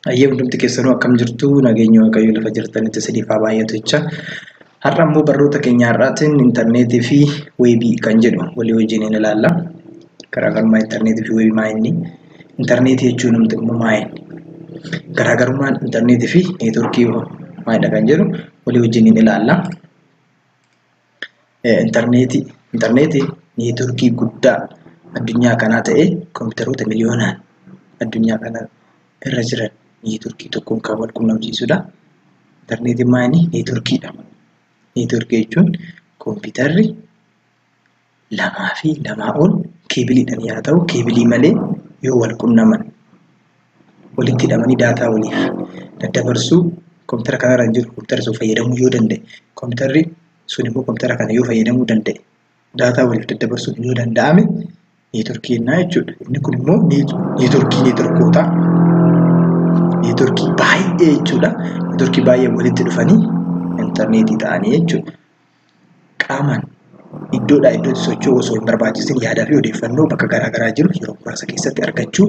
Ayyee, hundumti keessanuu akkam jirtu? Nageenya Waaqayyoo lafa jirtanitti isiniif haa baay'atu jecha. Har'a immoo barnoota keenya har'aatiin intarneetii fi weebii kan jedhu walii wajjin ni ilaalla. Garaagarummaa intarneetii fi weebii maa inni? Intarneetii jechuun namti immoo maa inni? Garaagarummaan intarneetii fi neetworkii maalidha kan jedhu walii wajjin ni ilaalla. Intarneetii intarneetiin neetworkii guddaa addunyaa kanaa ta'ee, kompiitaroota miliyoonaan addunyaa kana irra jiran neetworkii tokkoon kan wal quunnamsiisudha. Intarneetiin maa inni? Neetworkiidha. Neetworkii jechuun kompiitarri lamaa fi lamaa ol keebiliidhaan yaa ta'u keebilii malee yoo wal quunnaman, walitti hidhamanii daataa waliif daddabarsuu, kompiitara kanarra jiru kompiitara sun fayyadamuu yoo danda'e, kompiitarri sun immoo kompiitara kana yoo fayyadamuu danda'e, daataa waliif daddabarsuun yoo danda'ame neetworkii jennaa jechuudha. Inni kun immoo neetworkii neetworkoota neetworkii baay'ee jechuudha. Neetworkii baay'ee walitti dhufanii intarneetii ta'anii jechuudha. Qaamaan iddoodhaa iddootti socho'uu osoo hin barbaachisin yaadaa fi odeeffannoo bakka garaa garaa jiru yeroo muraasa keessatti argachuu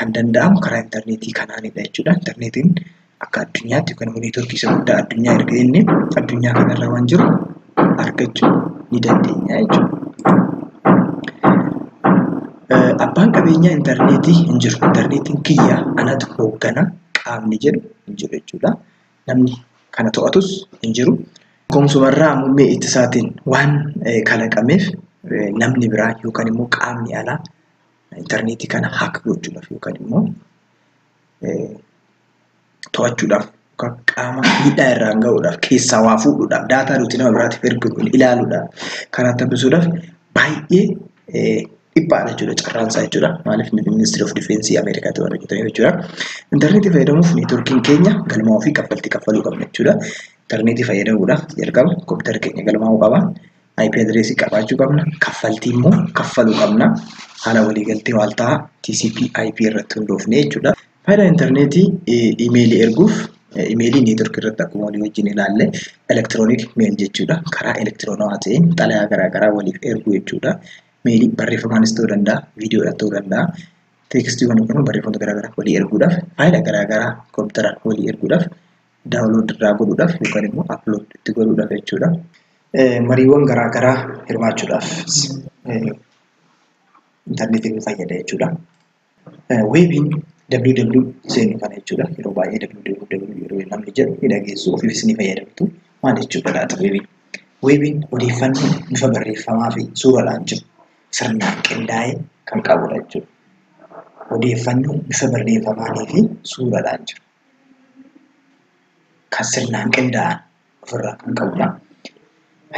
kan danda'amu karaa intarneetii kanaanidha jechuudha. Intarneetiin akka addunyaatti yookaan immoo neetworkii isa guddaa addunyaa erga inni addunyaa kanarra waan jiru argachuu ni dandeenya jechuudha. Abbaan qabeenyaa intarneetii hin jiru. Intarneetiin kiyya, anatu hooggana qaamni jedhu hin jiru jechuudha. Namni kana to'atus hin jiru. Goomsumarraa muummee ittisaatiin waan kalaqameef, namni biraa yookaan immoo qaamni alaa intarneetii kana hack gochuudhaaf yookaan immoo to'achuudhaaf yookaan qaama miidhaa irraan gahuudhaaf, keessaa waa fuudhuudhaaf, daataa nuti nama biraatiif erginu ilaaluudhaaf, karaa hambisuudhaaf baay'ee dhiphaadha jechuudha carraan isaa jechuudha. Maaliif? Ministry of Defense Ameerikaatti waan hojjetaniif jechuudha. Intarneetii fayyadamuuf neetworkiin keenya galmaa'uu fi kaffaltii kaffaluu qabna jechuudha. Intarneetii fayyadamuudhaaf jalqaba kompiitarri keenya galmaa'uu qaba. IP address qabaachuu qabna. Kaffaltii immoo kaffaluu qabna. Haala waliigaltee waaltaa TCP IP irratti hundoofne jechuudha. Faayidaan intarneetii imeelii erguuf, imeelii neetworkii irratti akkuma walii wajjin ilaalle electronic mail jechuudha. Karaa elektiroonawaa ta'een xalayaa garaagaraa waliif erguu jechuudha. Meelii barreeffamaanis ta'uu danda'a, viidiyoodhaan ta'uu danda'a. Teekstiiwwan yookaan barreeffamoota garaagaraa walii erguudhaaf, faayila garaagaraa kompiitaraan walii erguudhaaf, download irraa godhuudhaaf yookaan immoo upload itti godhuudhaaf jechuudha. Mariiwwan garaagaraa hirmaachuudhaaf intarneetiin nu fayyada jechuudha. Weebiin www seenu kana jechuudha. Yeroo baay'ee www yeroo namni jedhu ni dhageessu, ofiifis ni fayyadamtu. Maal jechuudha laata weebiin? Weebiin odeeffannoo bifa barreeffamaa fi suuraadhaan jiru sirnaan qindaa'ee kan qabudha jechuudha. Odeeffannoo bifa barreeffamaanii fi suuraadhaan jiru kan sirnaan qindaa'an ofirraa kan qabudha.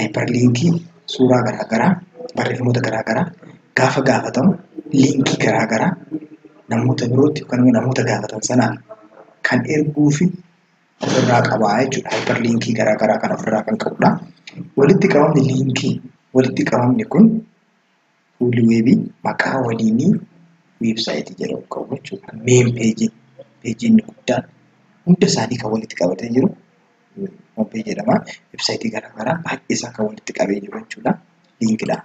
Hyperlinkii suuraa garaagaraa, barreeffamoota garaagaraa gaafa gaafatamu liinkii garaagaraa namoota birootti yookaan immoo namoota gaafatan sanaaf kan erguu fi ofirraa qabaa jechuudha. Hyperlinkii garaagaraa kan ofirraa kan qabudha. Walitti qabamni liinkii, walitti qabamni kun fuulli weebii maqaa waliinii weebsaayitii jedhamu qabu jechuudha. Main peejiin, peejiin guddaan hunda isaanii kan walitti qabatee jiru home page jedhama. Weebsaayitii garaagaraa baay'ee isaa kan walitti qabee jiru jechuudha. Liinkidha.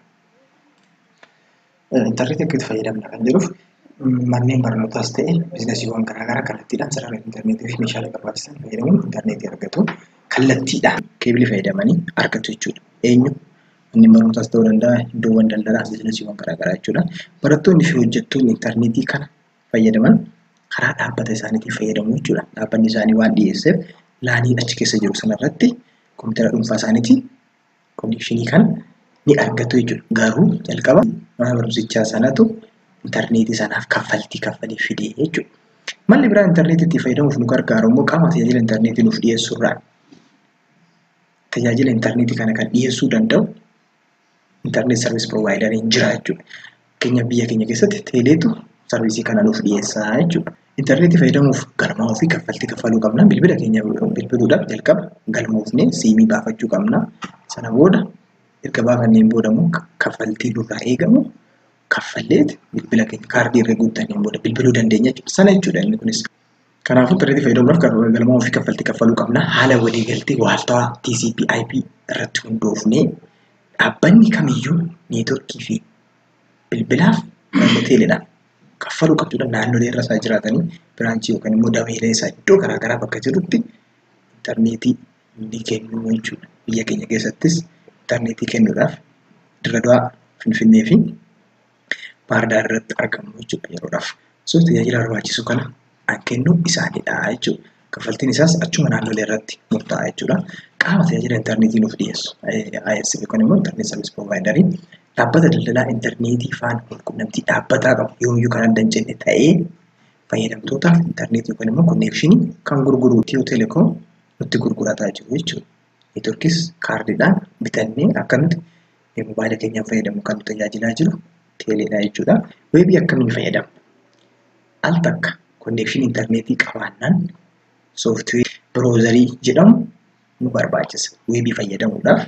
Intarneetii akkamitti fayyadamna kan jedhuuf, manneen barnootaas ta'e biizinasiiwwan garaagaraa kallattiidhaan sarara intarneetii fi meeshaalee barbaachisan fayyadamuun intarneetii argatu. Kallattiidhaan keebilii fayyadamanii argatu jechuudha. Eenyu? Manneen barnootaas ta'uu danda'a, iddoowwan daldalaa, biizinasiiwwan garaagaraa jechuudha. Barattoonni fi hojjettoonni intarneetii kana fayyadaman karaa dhaabbata isaaniitiin fayyadamu jechuudha. Dhaabbanni isaanii waan dhiyeesseef laanii achi keessa jiru sanarratti kompiitara dhuunfaa isaaniitiin connection kana ni argatu jechuudha. Garuu jalqaba mana barumsichaa sanatu intarneetii sanaaf kaffaltii kaffalee fidee jechuudha. Malli biraa intarneetii itti fayyadamuuf nu gargaaru immoo qaama tajaajila intarneetii nuuf dhiyeessurraa. Tajaajila intarneetii kana kan dhiyeessuu danda'u internet service provideriin jira jechuudha. Fakkeenya, biyya keenya keessatti teeleetu sarviisii kana nuuf dhiyeessaa jechuudha. Intarneetii fayyadamuuf galmaa'uu fi kaffaltii kaffaluu qabna. Bilbila keenya bilbiluudhaaf jalqaba galmoofnee siimii baafachuu qabna. Sana booda, erga baafanneen booda immoo kaffaltii nurraa eegamu kaffalleet bilbila keenya kaardii erga guuttanneen booda bilbiluu dandeenya jechuudha. Sana jechuudha inni kunis. Kanaafuu intarneetii fayyadamuudhaaf galmaa'uu fi kaffaltii kaffaluu qabna. Haala waliigaltee waaltawaa TCP IP irratti hundoofnee dhaabbanni kamiyyuu neetworkii fi bilbilaaf teeleedhaan kaffaluu qabdudha. Naannolee irra isaa jiraatanii branchii yookaan immoo dameelee isaa iddoo garaagaraa bakka jirutti intarneetii ni kennu jechuudha. Biyya keenya keessattis intarneetii kennuudhaaf Dirre Finfinnee fi Baahir Daar irratti argamu jechuudha yeroodhaaf. So tajaajila barbaachisu kana kan kennu isaanidha jechuudha. Kaffaltiin isaas achuma naannolee irratti murtaa'a jechuudha. Qaama tajaajila intarneetii nuuf dhiyeessu ISP yookaan immoo internet service providerii dhaabbata daldalaa intarneetii faana walqunnamtii dhaabbataa qabu yoomiyyuu kan adda hin cinne ta'ee fayyadamtootaaf intarneetii yookaan immoo connection kan gurguru Itiyoo Telekoom nutti gurgurataa jiru jechuudha. Neetworkis kaardiidhaan bitannee akka nuti mobaayila keenyaan fayyadamu kan nu tajaajilaa jiru teeleedha jechuudha. Weebii akkamiin fayyadamna? Al takka connection intarneetii qabaannaan sooftiweerii biroozarii jedhamu nu barbaachisa. Weebii fayyadamuudhaaf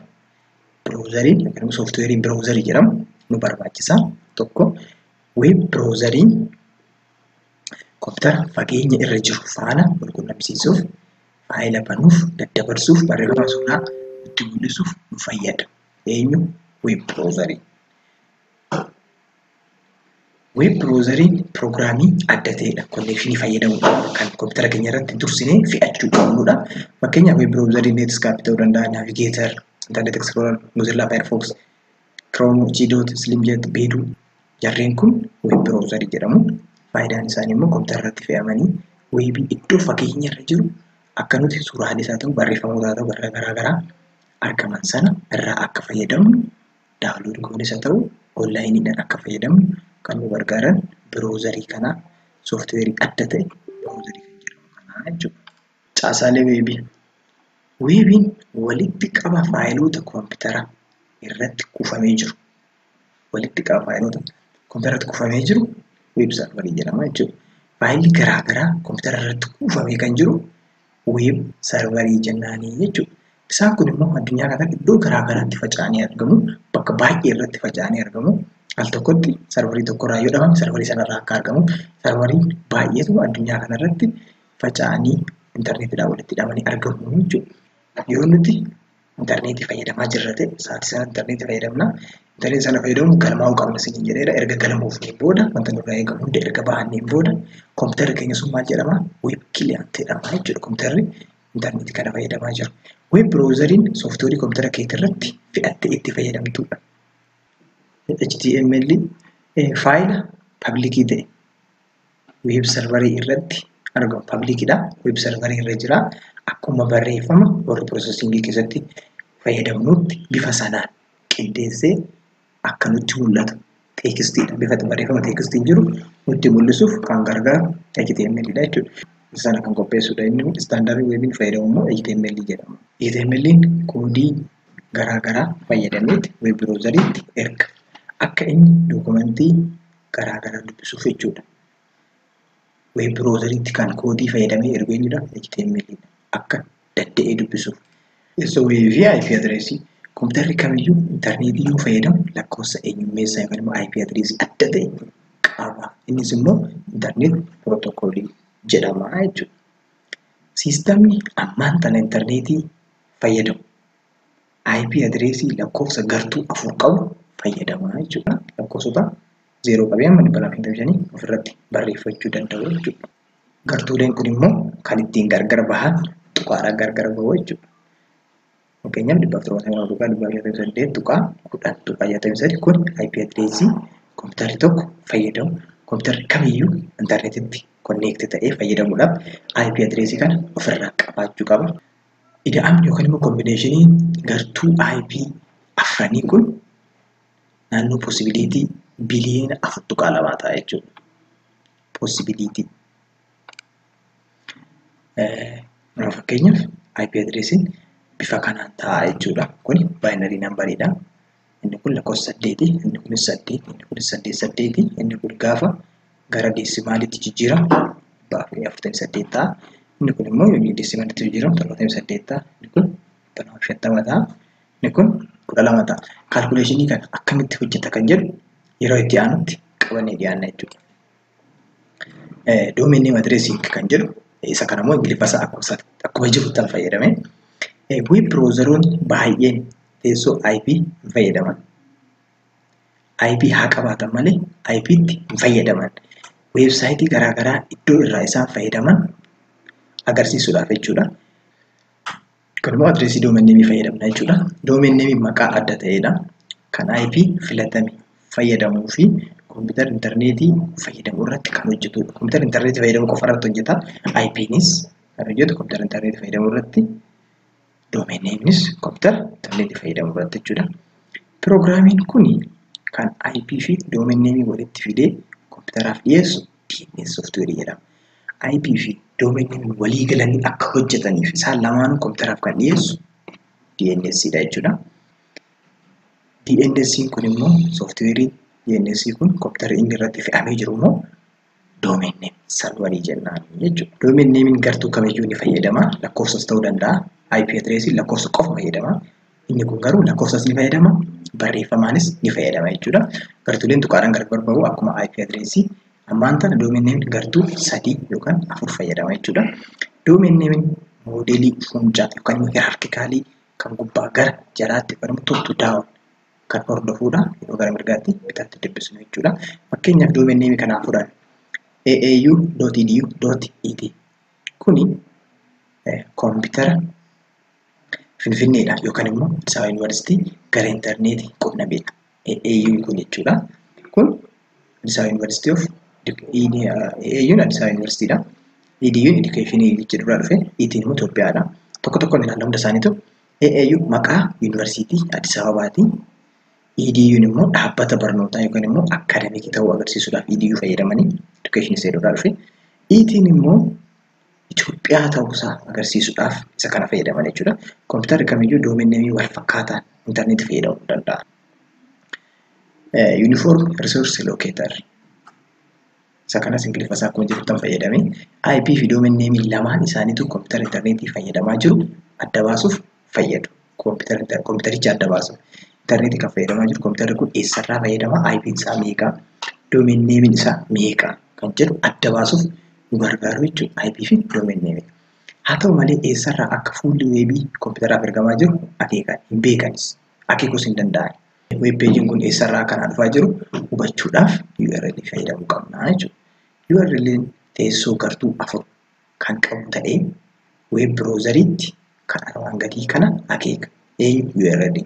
biroozariin yookaan immoo sooftiweeriin biroozarii jedhamu nu barbaachisa. Tokko weeb biroozariin kompiitara fageenya irra jiru faana wal qunnamsiisuuf, faayila banuuf, daddabarsuuf, barreeffama suuraa itti mul'isuuf nu fayyada. Eenyu? Weeb biroozarii. Weeb biroozariin piroogiraamii adda ta'edha. Konneekshinii fayyadamuudhaan kan kompiitara keenya irratti dursinee fe'achuu qabnudha. Fakkeenyaaf weeb biroozariin Netscape ta'uu danda'a, Navigator, Internet Explorer, Mozilla Firefox, Chrome, Gdot, Slimjet, Beeduu jarreen kun weeb biroozarii jedhamu. Faayidaan isaanii immoo kompiitara irratti fe'amanii weebii iddoo fageenya irra jiru akka nuti suuraalee isaa ta'u barreeffamoota haa ta'u garaa garaa argaman sana irraa akka fayyadamnu daawunlood goonis haa ta'u onlaayiniidhaan akka fayyadamnu kan nu gargaaran biroozarii kana sooftiweerii adda ta'e biroozarii kan jedhamu kanaa jechuudha. Caasaalee weebii. Weebiin walitti qaba faayiloota kompiitara irratti kuufamee jiru. Walitti qaba faayiloota kompiitara irratti kuufamee jiru weeb sarvarii jedhama jechuudha. Faayilli garaa garaa kompiitara irratti kuufamee kan jiru weeb sarvarii jennaanii jechuudha. Isaan kun immoo addunyaa kana iddoo garaa garaatti faca'anii argamu. Bakka baay'ee irratti faca'anii argamu. Al tokkotti sarvarii tokkorraa yoo dhabame sarvarii sanarraa akka argamu sarvarii baay'eetu addunyaa kanarratti faca'anii intarneetiidhaan walitti hidhamanii argamu jechuudha. Yoo nuti intarneetii fayyadamaa jirra ta'e sa'aatii sana intarneetii fayyadamna. Intarneetii sana fayyadamuun galmaa'uu qabna isiniin jedheera. Erga galmoofnee booda wanta nurraa eegamu hunda erga bahanneen booda kompiitarri keenya sun maal jedhama? Weeb kiliyant jedhama jechuudha. Kompiitarri intarneetii kana fayyadamaa jiru. Weeb biroozariin sooftiweerii kompiitara keetii irratti fe'attee itti fayyadamtudha. HTML faayila paablikii ta'e weeb sarvarii irratti argamu. Pablikiidha. Weeb sarvarii irra jira. Akkuma barreeffama warra piroosesingii keessatti fayyadamnutti bifa sanaan qindeessee akka nutti mul'atu teekstiidha. Bifa barreeffama teekstiin jiru nutti mul'isuuf kan gargaaru HTML dha jechuudha. Sana kan qopheessudha. Inni kun istaandardii weebiin fayyadamu immoo HTML jedhama. HTML'n koodii garaa garaa fayyadameeti weeb biroozariitti erga. Akka inni dookumentii garaa garaa dubbisuuf jechuudha. Weeb biroozariitti kan koodii fayyadamee ergu eenyudha? HTML dha. Akka dadda'ee dubbisuuf. Weebii fi IP adireesii. Kompiitarri kamiyyuu intarneetii yoo fayyadamu lakkoofsa eenyummeessaa yookaan immoo IP adireesii adda ta'e qaba. Innis immoo intarneet pirootokoolii jedhama jechuudha. Siistamni ammaan tana intarneetii fayyadamu IP adireesii lakkoofsa gartuu 4 qabu fayyadama jechuudha. Lakkoofsota 0 qabee amma 255 ofirratti barreeffachuu danda'u jechuudha. Gartuuleen kun immoo kan ittiin gargar bahan tuqaadhaan gargar bahu jechuudha. Fakkeenyaaf 172.268.10.63 kun IP adireesii kompiitarri tokko fayyadamu. Kompiitarri kamiyyuu intarneetitti konneekti ta'ee fayyadamuudhaaf IP adireesii kana ofirraa qabaachuu qaba. Ida'amni yookaan immoo kombineeshiniin gartuu IP afranii kun naannoo poosibiliitii biliyoona 4.2 ta'a jechuudha. Poosibiliitii. Fakkeenyaaf IP adireesiin bifa kanaan ta'a jechuudha. Kuni baayinarii nambariidha. Inni kun lakkoofsa 8, inni kunis 8, inni kunis 8, 8, inni kun gaafa gara deesimaalitti jijjiiramu 448 ta'a. Inni kun immoo yoo deesimaalitti jijjiiramu 78 ta'a. Inni kun 250 ta'a. Inni kun 12 ta'a. Kaalkuleeshinii kana akkamitti hojjeta kan jedhu yeroo itti aanutti qabannee dhiyaanna jechuudha. Domain name addressing kan jedhu isa kana immoo Ingiliffa isaa akkuma jirutti kan fayyadame. Weeb browseroonni baay'een teessoo IP hin fayyadaman. IP haa qabaatan malee IP'tti hin fayyadaman. Weebsaayitii garaagaraa iddoo irraa isaan fayyadaman agarsiisuudhaaf jechuudha. Kun immoo adreesii domain name fayyadamna jechuudha. Domain name maqaa adda ta'edha. Kan IP filatame fayyadamuu fi kompiitara intarneetii fayyadamuu irratti kan hojjetudha. Kompiitara intarneetii fayyadamuu qofa irratti hojjeta. IPnis kan hojjetu kompiitara intarneetii fayyadamuu irratti, domain namenis kompiitara intarneetii fayyadamuu irratti jechuudha. Piroogiraamiin kun kan IP fi domain name walitti fidee kompiitaraaf dhiyeessu DNS software jedhama. IP fi domain name walii galanii akka hojjetaniif isaan lamaanuu kompiitaraaf kan dhiyeessu DNS dha jechuudha. DNS kun immoo softweeriin DNS kun kompiitarri inni irratti fe'amee jiru immoo domain name server jennaan jechuudha. Domain name gartuu kamiyyuu ni fayyadama. Lakkoofsas ta'uu danda'a. IP address lakkoofsa qofa fayyadama. Inni kun garuu lakkoofsas ni fayyadama, barreeffamaanis ni fayyadama jechuudha. Gartuuleen tuqaadhaan gargar bahu akkuma IP address. Ammaan tana domain name gartuu 3 yookaan 4 fayyadama jechuudha. Domain name moodelii fuuncaa yookaan immoo hierarchically kan gubbaa gara jalaatti yookaan immoo top to down kan hordofuudha. Yeroo gara mirgaatti bitaatti dubbisnu jechuudha. Fakkeenyaaf domain name kanaa fudhanna. aau.edu.et kuni kompiitara Finfinneedha yookaan immoo Addis Ababa Yuunivarsiitii gara intarneetii qunnamedha. AAU kun jechuudha. Kun Addis Ababa Yuunivarsiitii of AAU'n Addis Ababa Yuunivarsiitiidha. EDU'n Education jedhurraa dhufe, ET'n immoo Itoophiyaadha. Tokko tokkoon ilaalla hunda isaaniitu. AAU maqaa Yuunivarsiitii Addis Ababaati. EDU'n immoo dhaabbata barnootaa yookaan immoo akkaadaamikii ta'uu agarsiisuudhaaf EDU fayyadamanii Education jedhurraa dhufe. ET'n immoo Itoophiyaa ta'uusaa agarsiisuudhaaf isa kana fayyadaman jechuudha. Kompiitarri kamiyyuu domain name wal fakkaataan intarneetii fayyadamuu danda'a. Uniform Resource Locator isa kanas Ingiliffa isaa akkuma jirutti fayyadame. IP fi domain name lamaan isaaniitu kompiitara intarneetii fayyadamaa jiru adda baasuuf fayyadu. Kompiitaricha adda baasuuf. Intarneetii kan fayyadamaa jiru kompiitarri kun eessarraa fayyadama? IP isaa meeqa? Domain name isaa meeqa? Kan jedhu adda baasuuf nu gargaaru jechuudha. IP fi domain name. Haa ta'u malee eessarraa akka fuulli weebii kompiitaraaf ergamaa jiru akeekan hin beekanis akeekuus hin danda'an. Weeb peejiin kun eessarraa akkanaa dhufaa jiru hubachuudhaaf URL fayyadamuu qabna jechuudha. URL teessoo gartuu 4 kan qabu ta'ee weeb biroozariitti kan armaan gadii kana akeeka. URL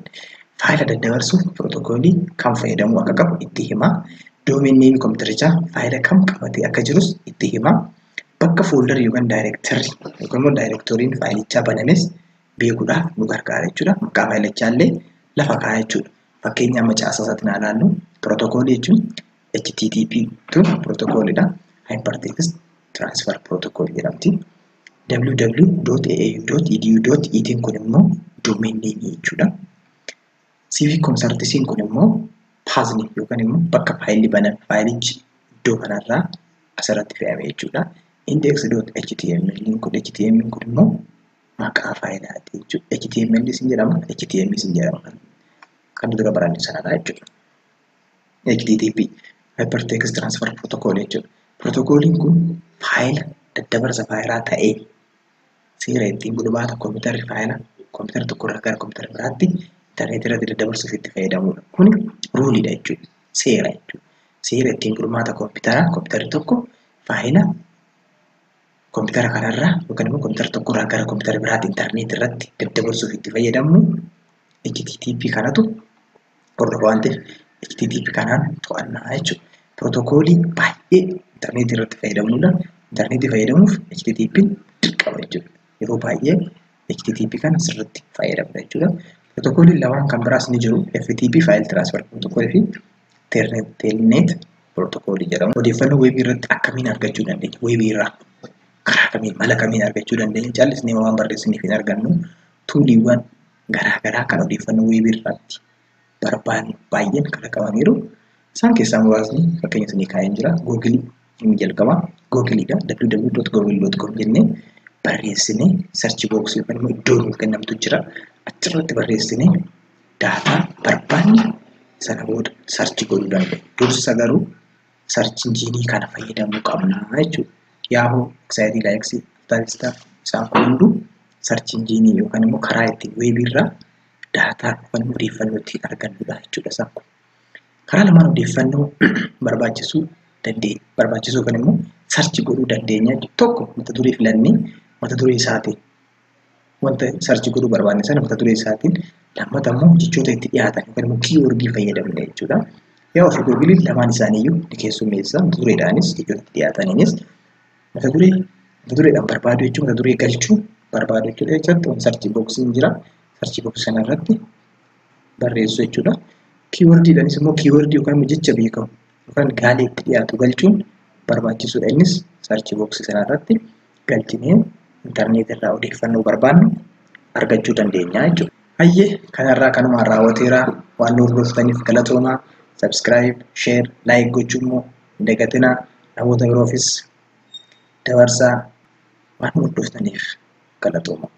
faayila daddabarsuuf pirootokoolii kam fayyadamuu akka qabu itti hima. Domain name kompiitarichaa faayila kam qabatee akka jirus itti hima. Bakka fooldarii yookaan daayirektarri yookaan immoo daayirektoriin faayilichaa banames beekuudhaaf nu gargaara jechuudha. Maqaa faayilichaa illee lafa kaa'a jechuudha. Fakkeenya amma caasaa isaatiin haa ilaallu. Pirootokoolii jechuun HTTP tun pirootokoolidha. Hypertext Transfer Protocol jedhamti. www.aau.edu.et kun immoo domain name jechuudha. CV Consultancy kun immoo paasni yookaan immoo bakka faayilli baname faayilichi iddoo kanarraa asirratti fe'ame jechuudha. Index.html kun HTML kun immoo maqaa faayilaati jechuudha. HTML sin jedhama, HTML sin jedhama. Kan dura baranne sanadha jechuudha. HTTP Hypertext Transfer Protocol jechuudha. Protokooliin kun faayila daddabarsa faayilaa ta'ee seera ittiin bulmaata kompiitarri faayila kompiitara tokkorraa gara kompiitara biraatti intarneetii irratti daddabarsuuf itti fayyadamudha. Kun ruuliidha jechuudha. Seera jechuudha. Seera ittiin bulmaata kompiitaraa kompiitarri tokko faayila kompiitara kanarraa yookaan immoo kompiitara tokkorraa gara kompiitara biraatti intarneetii irratti daddabarsuuf itti fayyadamnu HTTP kanatu hordofa waan ta'eef HTTP kanaan to'annaa jechuudha. Pirootokoolii baay'ee intarneetii irratti fayyadamnudha. Intarneetii fayyadamuuf HTTP dirqama jechuudha. Yeroo baay'ee HTTP kana sirriitti fayyadamna jechuudha. Pirootokooliin lamaan kan biraas ni jiru. FTP File Transfer Protocol fi Telnet Protocol jedhamu. Odeeffannoo weebii irratti akkamiin argachuu dandeenya? Weebii irraa karaa kamiin mala kamiin argachuu dandeenya? Callisnee waan barreessiniif hin argannu. Tuuliiwwan garaagaraa kan odeeffannoo weebii irratti barbaannu baay'een kalaqamaniiru. Isaan keessaa muraasni fakkeenya isinii kaa'een jira. Googilii inni jalqaba googiliidha. www.google.com jennee barreessinee search box yookaan immoo iddoo nuuf kennamtu jira. Achirratti barreessinee daataa barbaanne sana booda search godhuu dandeenya. Dursa garuu search injiinii kana fayyadamuu qabna jechuudha. Yahoo, Excite, Likes, Alta isaan kun hunduu search injiinii yookaan immoo karaa ittiin weebiirraa daataa yookaan immoo odeeffannoo ittiin argannudha jechuudha isaan kun. Karaa lamaan odeeffannoo barbaachisu dandeenya. Barbaachisuu yookaan immoo search godhuu dandeenya. Tokko mata duree filannee mata duree isaatiin wanta search godhuu barbaanne sana mata duree isaatiin, lammata immoo jechoota itti dhiyaatan yookaan immoo keyword fayyadamne jechuudha. Yahoo fi Googleiin lamaan isaaniiyyuu ni keessummeessa. Mata dureedhaanis jechoota itti dhiyaataniinis mata dureedhaan barbaadu jechuun mata duree galchuu barbaadu jechuudha. Jechuudha search boxiin jira. Search boxii sana irratti barreessu jechuudha. Keywordiidhaanis immoo keywordii yookaan immoo jecha beekamu yookaan gaalee itti dhiyaatu galchuun barbaachisuudha. Innis search boxii sana irratti galchinee intarneet irraa odeeffannoo barbaannu argachuu dandeenya jechuudha. Hayyee, kanarraa kanumaan raawwateera. Waan nu hordoftaniif galatoomaa. Subscribe, share, like gochuu immoo hin dagatinaa. Namoota biroofis dabarsaa. Waan nu hordoftaniif galatoomaa.